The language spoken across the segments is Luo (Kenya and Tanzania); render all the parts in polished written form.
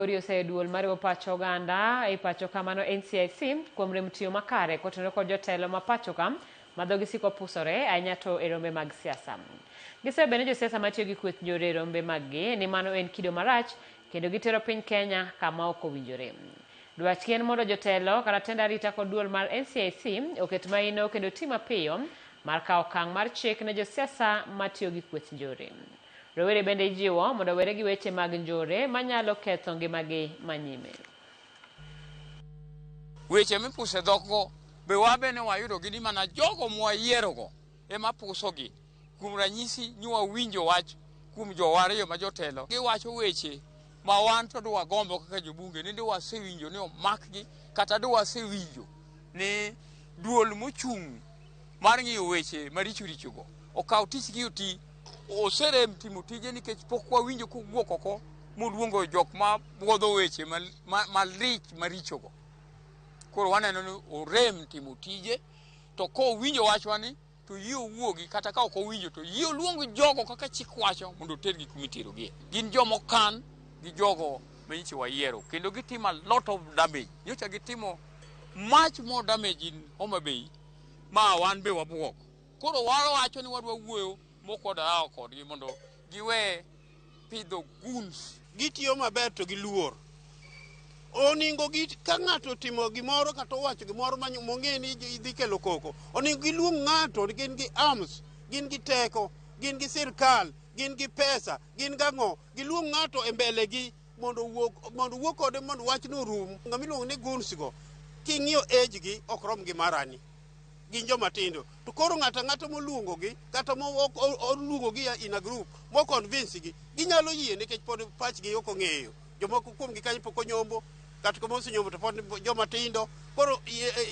Ori oseyo duol mariwo pach oganda e pacho ka mano NCIC kuom rem tiyo makare kotenore kod jotelo ma pacho ka ma dhogi siko pusore ahinya to e rombe mag siasa. Giseyo bende josiasa matiyo gi kweth njore e rombe mag gi ni mano en kido marach kendo gitero piny Kenya kama ok owinjore. Dwachgi en mondo jotelo kata tend arita kod duol mar NCIC oket maino kendo ti mapiyo mar kawo okang' mar chik ne josiasa matiyo gi kweth njore. Rowere bende ijiwo mondo owere gi weche mag njore manyalo ketho ngimagi manyime. Weche mipuso e dhokgo be wabe ne wayudogi ni mana jogo mwayierogo ema pusogi. Kuom ranyisi, nywawinjo wach kuom jowa ariyo ma jotelo. Giwacho weche ma wan to dwagombo kaka jobunge ni dwasewinjo ni omakgi kata dwasewinjo ni duol mochung' mar ng'iyo weche maricho richogo okaw tichgi oti. Oserem timo tije nikech pok wawinjo kowuok oko moluongo jok ma buodho weche malich marichogo. Koro waneno ni orem timo tije to kowinjo wachwa ni to yie owuogi kata ka ok owinjo to yie oluong jogo kaka chik wacho mondo otergi kuma iterogie. Gin joma okan gi jogo manyiche wayiero kendo gitimo a lot of damage. Nyocha gitimo much more damage in Homa Bay ma wan be wabuok. Koro wawacho ni wadwa wuoyo mok wadwa kodgi mondo giwe pidho goons. Gitiyo maber to giluor. Oningo gi ka ng'ato otimo gimoro kata owacho gimoro mong'e ni dhi kelo koko, oningo giluong ng'ato, gin gi arms, gin gi teko, gin gi sirkal, gin gi pesa, gin gang'o, giluong ng'ato e mbele gi mondo owuog mondo owuo kode mondo wachno orum. Ng'ama iluongo ni goons go, king'iyo age gi ok rom gi marani. Gin joma tindo. To koro ng'ato ang'ata moluongo gi kata moluongo gi in a group mo convince gi, ginyalo yie nikech pod pachgi ok ong'eyo. Jomoko kuom gi kanyo pok onyombo, kata kama osenyombo to pod joma tindo. Koro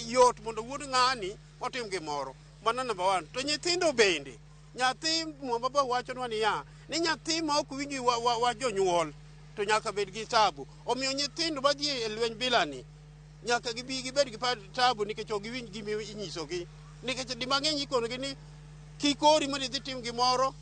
yot mondo wuond ng'ani otim gimoro. Mano number one. To nyithindo bende, nyathi Muma be wachonwa niya, ni nyathi ma ok winj wa jonyuol to nyaka bed gi tabu. Omiyo nyithindo madhi e lweny bila ni nyaka gibi gibed gi tabu nikech ok giwinj gima inyisogi. Nikech di mang'eny ikonogi ni kik ori mondo idhi tim gimoro.